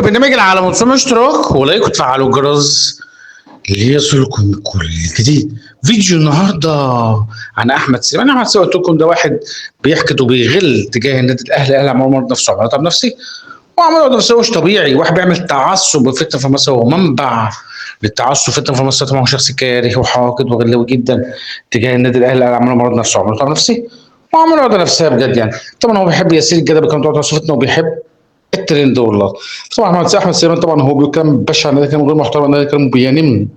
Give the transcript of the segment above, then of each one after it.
برنامج العالم، وتسمعوا اشتراك و like وتفعلوا الجرس ليصلكم كل جديد. فيديو النهارده عن احمد سليمان. احمد سليمان قلت لكم ده واحد بيحقد وبيغل تجاه النادي الاهلي. الاهلي عمال مرض نفسه، عمال طب نفسي وعمال نفسه مش طبيعي. واحد بيعمل تعصب وفتنة في مصر، هو منبع للتعصب فتنة في مصر. طبعا هو شخص كاره وحاقد وغلاوي جدا تجاه النادي الاهلي. الاهلي عمال مرض نفسه، عمال طب نفسي وعمال عقده نفسية بجد يعني. طبعا هو بيحب ياسين الجدل بكام تعصب فتنة وبيحب الترند والله. طبعا احمد سليمان طبعا هو بيتكلم بشع عن النادي، كلام غير محترم، النادي كلام بينم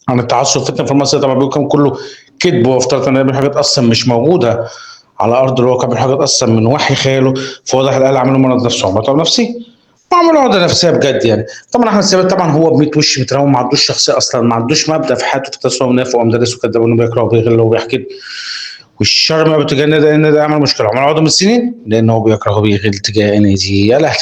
عن التعصب فتنة في مصر. طبعا بيقول كلام كله كذب وافتراء، ان بيعمل حاجات اصلا مش موجودة على ارض الواقع، بيعمل حاجات اصلا من وحي خياله. فواضح الاهلي عملوا مرض نفسه، عملوا طب نفسي وعملوا عقده نفسية بجد يعني. طبعا احمد سليمان طبعا هو ب 100 وش متراوم، ما عندوش شخصية اصلا، ما عندوش مبدا في حياته، في التسويق ونافق ومدرس وكذاب وانه بيكره وبيغل وبيحكي والشر ما بتجند ان ده عمل مشكلة، عمل عقده من السنين لان هو بيكره وبيغل تجاه نادي الاهلي.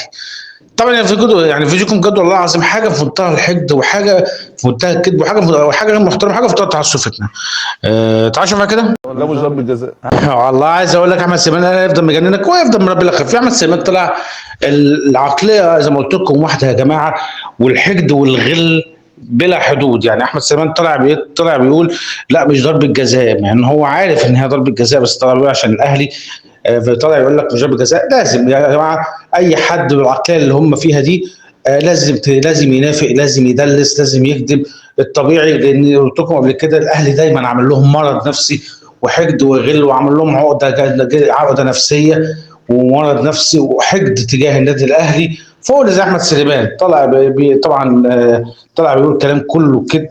طبعا يعني فيديو، يعني فيديوكم بجد والله العظيم حاجة في منتهى الحقد وحاجه في منتهى الكذب وحاجه غير محترمه، حاجة في منتهى التعصب فتنة. تعال شوف كده. لا مش ضربة جزاء. والله عايز اقول لك احمد سليمان هيفضل مجننك ويفضل مربي لك خفيف. احمد سليمان طلع العقلية زي ما قلت لكم واحدة يا جماعة، والحقد والغل بلا حدود. يعني احمد سليمان طلع بيقول لا مش ضربه جزاء، مع ان هو عارف ان هي ضربه جزاء، بس طلع بيقول عشان الاهلي. فطلع يقول لك مش ضربه جزاء. لازم يا جماعة اي حد بالعقليه اللي هم فيها دي لازم ينافق، لازم يدلس، لازم يكذب. الطبيعي، لان قلت لكم قبل كده الاهلي دايما عامل لهم مرض نفسي وحقد وغل، وعامل لهم عقده نفسية ومرض نفسي وحقد تجاه النادي الاهلي. فهو زي احمد سليمان طلع بي طبعا طلع بيقول كلام كله كذب،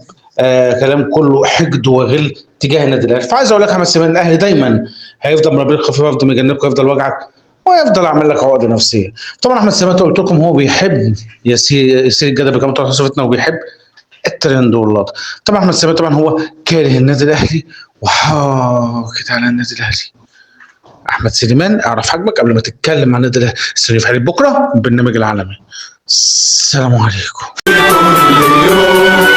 كلام كله حقد وغل تجاه النادي الاهلي. فعايز اقول لك احمد سليمان الاهلي دايما هيفضل مربيك خفيف، ويفضل مجنبك، ويفضل وجعك، ويفضل عامل لك عقده نفسية. طبعا احمد سليمان قلت لكم هو بيحب ياسين الجدل بكام فتنة وبيحب الترند واللقطه. طبعا احمد سليمان طبعا هو كاره النادي الاهلي وحاقد على النادي الاهلي. احمد سليمان اعرف حجمك قبل ما تتكلم عن النادي الاهلي. استنوني في حلقة بكره برنامج العالمي. السلام عليكم. كل يوم.